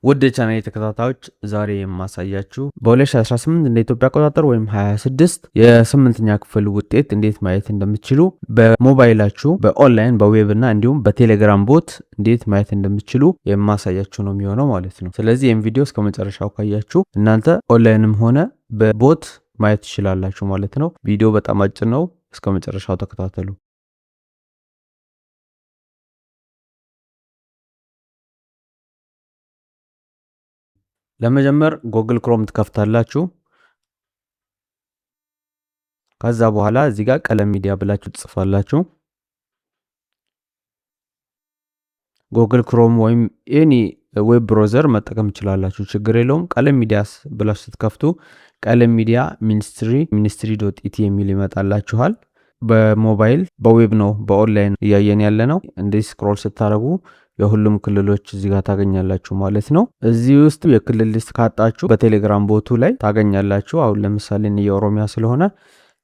ውድ የቻናል ተከታታዮች፣ ዛሬ የማሳያችሁ በ2018 እንደ ኢትዮጵያ አቆጣጠር ወይም 26 የስምንተኛ ክፍል ውጤት እንዴት ማየት እንደምትችሉ፣ በሞባይላችሁ በ online፣ በ web እና እንዲሁም በቴሌግራም bot እንዴት ማየት እንደምትችሉ የማሳያችሁ ነው የሚሆነው ማለት ነው። ስለዚህ ይህም ቪዲዮ እስከ መጨረሻው ካያችሁ እናንተ ኦንላይንም ሆነ በ bot ማየት ትችላላችሁ ማለት ነው። ቪዲዮ በጣም አጭር ነው። እስከ መጨረሻው ተከታተሉ። ለመጀመር Google Chrome ትከፍታላችሁ። ከዛ በኋላ እዚህ ጋር ቀለም ሚዲያ ብላችሁ ትጽፋላችሁ። Google Chrome ወይም any web browser መጠቀም ትችላላችሁ፣ ችግር የለውም። ቀለም ሚዲያ ብላችሁ ስትከፍቱ ቀለም ሚዲያ ministry.et የሚል ይመጣላችኋል። በሞባይል በ web ነው በኦንላይን እያየን ያለ ነው። እንደዚህ scroll ስታደርጉ የሁሉም ክልሎች እዚህ ጋር ታገኛላችሁ ማለት ነው። እዚህ ውስጥ የክልል list ካጣችሁ በቴሌግራም bot ኡ ላይ ታገኛላችሁ። አሁን ለምሳሌ የኦሮሚያ ስለሆነ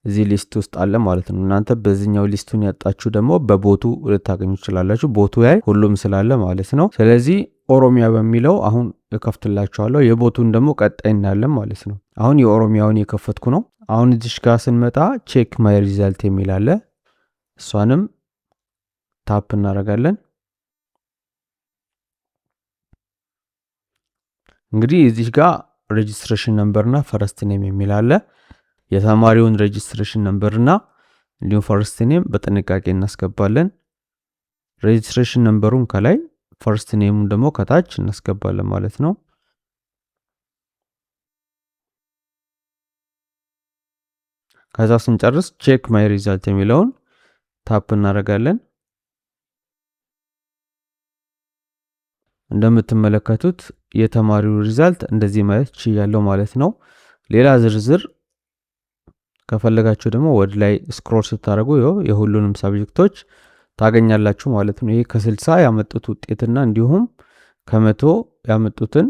እዚህ list ውስጥ አለ ማለት ነው። እናንተ በዚህኛው list ኡን ያጣችሁ ደግሞ በ bot ኡ ልታገኙ ትችላላችሁ። Bot ኡ ላይ ሁሉም ስላለ ማለት ነው። ስለዚህ ኦሮሚያ በሚለው አሁን እከፍትላችኋለሁ። የ bot ኡን ደግሞ ቀጣይ እናያለን ማለት ነው። አሁን የኦሮሚያውን የከፈትኩ ነው። አሁን እዚሽ ጋር ስንመጣ check my result የሚል አለ። እሷንም tap እናደርጋለን። እንግዲህ እዚህ ጋር registration number እና first name የሚል አለ። የተማሪውን registration number እና እንዲሁም first name በጥንቃቄ እናስገባለን። Registration number ኡን ከላይ፣ first name ኡን ደግሞ ከታች እናስገባለን ማለት ነው። ከዛ ስንጨርስ check my result የሚለውን tap እናደርጋለን። እንደምትመለከቱት የተማሪው result እንደዚህ ማየት ችያለሁ ማለት ነው። ሌላ ዝርዝር ከፈለጋችሁ ደግሞ ወደ ላይ scroll ስታደርጉ የሁሉንም subject ኦች ታገኛላችሁ ማለት ነው። ይሄ ከ60 ያመጡት ውጤትና እንዲሁም ከ100 ያመጡትን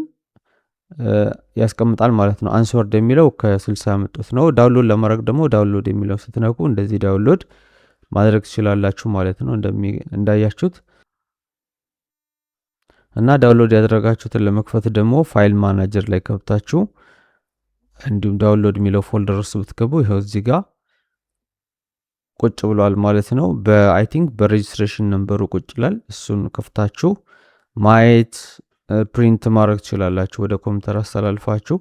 ያስቀምጣል ማለት ነው። Answered የሚለው ከ60 ያመጡት ነው። Download ለማድረግ ደግሞ download የሚለው ስትነኩ እንደዚህ download ማድረግ ትችላላችሁ ማለት ነው እንዳያችሁት። እና download ያደረጋችሁትን ለመክፈት ደግሞ file manager ላይ ገብታችሁ እንዲሁም download የሚለው folder ውስጥ ብትገቡ ይኸው እዚህ ጋር ቁጭ ብሏል ማለት ነው። በ I think በ registration number ኡ ቁጭ ይላል። እሱን ከፍታችሁ ማየት፣ print ማድረግ ትችላላችሁ ወደ ኮምፒውተር አስተላልፋችሁ።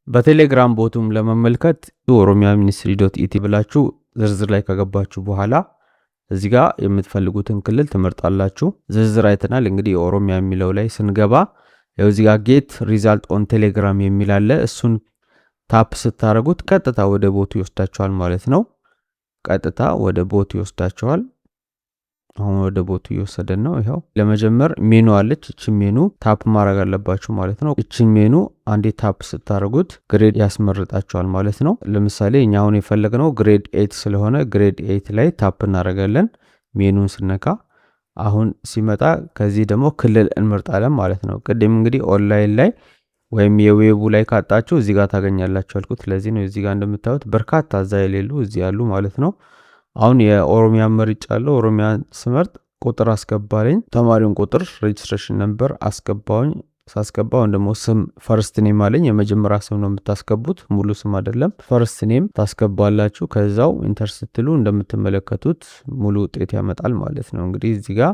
በቴሌግራም bot ኡም ለመመልከት ኦሮሚያ ministry.et ብላችሁ ዝርዝር ላይ ከገባችሁ በኋላ እዚህ ጋር የምትፈልጉትን ክልል ትመርጣላችሁ። ዝርዝር አይተናል። እንግዲህ የኦሮሚያ የሚለው ላይ ስንገባ ያው እዚህ ጋር get result on Telegram የሚል አለ። እሱን tap ስታደርጉት ቀጥታ ወደ bot ኡ ይወስዳችኋል ማለት ነው። ቀጥታ ወደ bot ኡ ይወስዳችኋል። አሁን ወደ bot ኡ እየወሰደን ነው። ይኸው ለመጀመር ሜኑ አለች። እችን menu tap ማድረግ አለባችሁ ማለት ነው። እችን ሜኑ አንዴ tap ስታደርጉት grade ያስመርጣችኋል ማለት ነው። ለምሳሌ እኛ አሁን የፈለግነው grade 8 ስለሆነ grade 8 ላይ tap እናደርጋለን ሜኑን ስነካ። አሁን ሲመጣ ከዚህ ደግሞ ክልል እንመርጣለን ማለት ነው። ቅድም እንግዲህ ኦንላይን ላይ ወይም የ web ኡ ላይ ካጣችሁ እዚህ ጋር ታገኛላችሁ ያልኩት ለዚህ ነው። እዚህ ጋር እንደምታዩት በርካታ እዛ የሌሉ እዚህ ያሉ ማለት ነው። አሁን የኦሮሚያ መርጫለሁ። ኦሮሚያ ስመርጥ ቁጥር አስገባልኝ። ተማሪውን ቁጥር registration number አስገባውኝ። ሳስገባ ወይም ደግሞ ስም first name አለኝ። የመጀመሪያ ስም ነው የምታስገቡት፣ ሙሉ ስም አይደለም። First name ታስገባላችሁ። ከዛው enter ስትሉ እንደምትመለከቱት ሙሉ ውጤት ያመጣል ማለት ነው። እንግዲህ እዚህ ጋር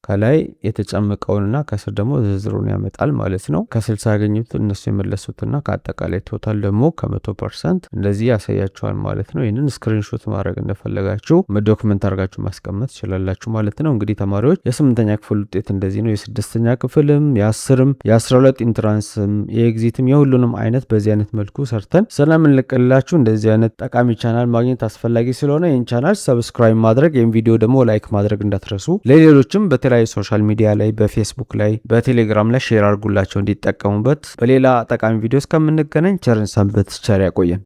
ከላይ የተጨመቀውንና ከስር ደግሞ ዝርዝሩን ያመጣል ማለት ነው። ከ60 ያገኙት እነሱ የመለሱትና ከአጠቃላይ total ደግሞ ከ100% እንደዚህ ያሳያችኋል ማለት ነው። ይህንን screenshot ማድረግ እንደፈለጋችሁ document አድርጋችሁ ማስቀመጥ ትችላላችሁ ማለት ነው። እንግዲህ ተማሪዎች፣ የስምንተኛ ክፍል ውጤት እንደዚህ ነው። የስድስተኛ ክፍልም፣ የ10ም፣ የ12 entrance ም፣ የ exit ም የሁሉንም አይነት በዚህ አይነት መልኩ ሰርተን ስለምንልቅላችሁ እንደዚህ አይነት ጠቃሚ ቻናል ማግኘት አስፈላጊ ስለሆነ ይህን channel subscribe ማድረግ፣ ይህን ቪዲዮ ደግሞ like ማድረግ እንዳትረሱ። ለሌሎችም በተለያዩ social media ላይ፣ በፌስቡክ ላይ፣ በቴሌግራም ላይ share አድርጉላቸው እንዲጠቀሙበት። በሌላ ጠቃሚ ቪዲዮ እስከምንገናኝ ቸር እንሰንብት። ቸር ያቆየን።